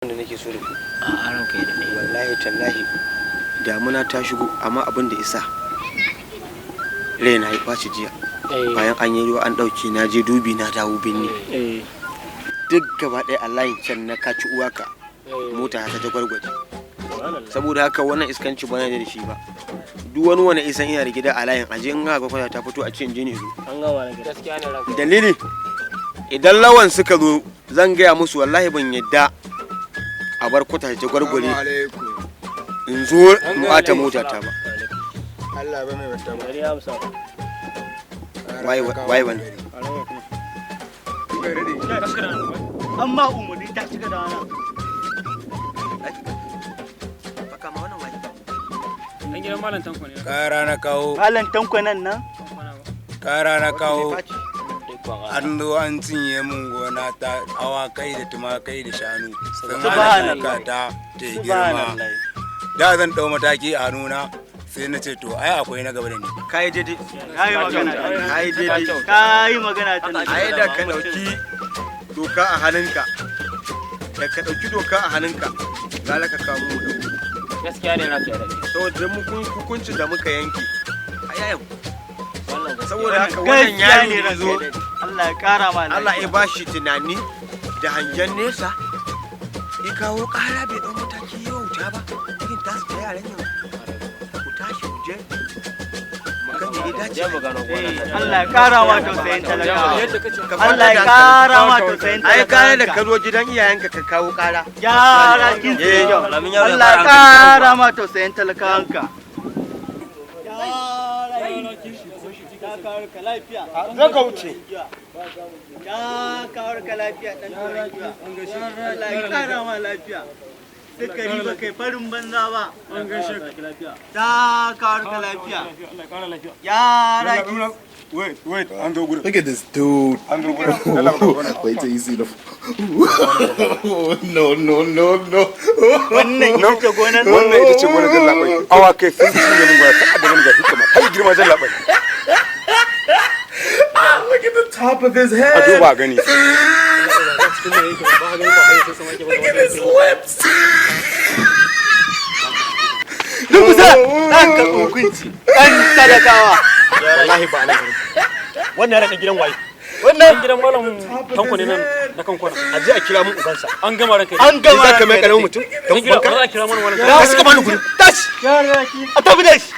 Da nake so da ku. A, ranka ya daɗe. Wallahi tallahi damuna ta shigo, amma abin da isa raina ya ɓaci jiya, bayan an yi ruwa an ɗauke, na je dubi, na dawo binni, duk gaba ɗaya a layin can na kaci uwaka, mota ta jagwargwaje. Saboda haka wannan iskanci ba da shi ba. Duk wani wani isan ina da gida a layin, aje in ga kwata ta fito a ce in je ne zo. An gama, ranka. Gaskiya ne, ranka. Dalili, idan lawan suka zo, zan gaya musu wallahi ban yadda a bar kwata ta jagwargware in zo in bata mota ta ba. Allah ba mai wata ba. Gari ya amsa. Waye waye wannan? An ma umarni ta shiga da wani. Baka ma wannan waye? Dan gidan Malam Tanko ne. Kara na kawo. Malam Tanko nan nan. Kara na kawo. An zo an cinye mun gona ta, awakai da tumakai da shanu. Sun hana Subhanallah. shuka ta ta yi girma. Subhanallah. Da zan ɗau mataki a hannuna, sai na ce to ai akwai na gaba da ni. Kai daidai. Ka yi magana. Kai daidai. Ka yi magana ta nan. Ai da ka dauki doka a hannunka, da ka dauki doka a hannunka, gara ka kawo mu dauki. Gaskiya ne, ranka ya daɗe. Saboda mu kun hukuncin da muka yanke a yayan. Wannan gaskiya. Saboda haka wannan Gaskiya yaro ne, da zo, ranka ya daɗe. Allah ya kara ma lafiya. Allah ya ba shi tunani da hangen nesa, ya kawo kara, bai dau mataki ya wuta ba irin tasu ta yaran yanzu. Ku tashi ku je mu ga me ya dace. Je mu gano gonar nan. Allah ya kara ma tausayin talakawa. Yadda kace. Ka Allah ya kwanta da kara ma hankali. tausayin Ai kaya da talakawa. ka zo gidan iyayenka ka kawo kara. Gyara kin. Eh. Alamun yaro ya Allah ya fara hankali. kara ma tausayin talakawanka. Ka lafiya. Zaka wuce. Ya kawar ka lafiya, dan turan giwa. Allah ya kara ma lafiya. Sukari ba kai farin banza ba. An gaishe ka lafiya. Ta kawar ka lafiya. Allah ya kara lafiya. Yara ki. Wait, wait, an zo gurin. Look at this dude. An zo gurin. Wait till you see the. No, no, no, no. Wannan ita ce gonar. Wannan ita ce gonar jallaɓai. Awakai sun cinye mun gona, ta adadin ga hikima. Har girma, jallaɓai. Look at the top of his A head. duba gani. Look at his lips. Dubusa, za ka hukunci. Ɗan talakawa. Wallahi ba nan garin. Wannan yaran gidan waye? Wannan gidan Malam Tanko ne nan na kan kwana. A je a kira mun ubansa. An gama, ranka. An gama. Za ka mai karamin mutum? Dan kira ba za a kira mana wannan. Ka suka bani guri. Tashi. A tafi da shi.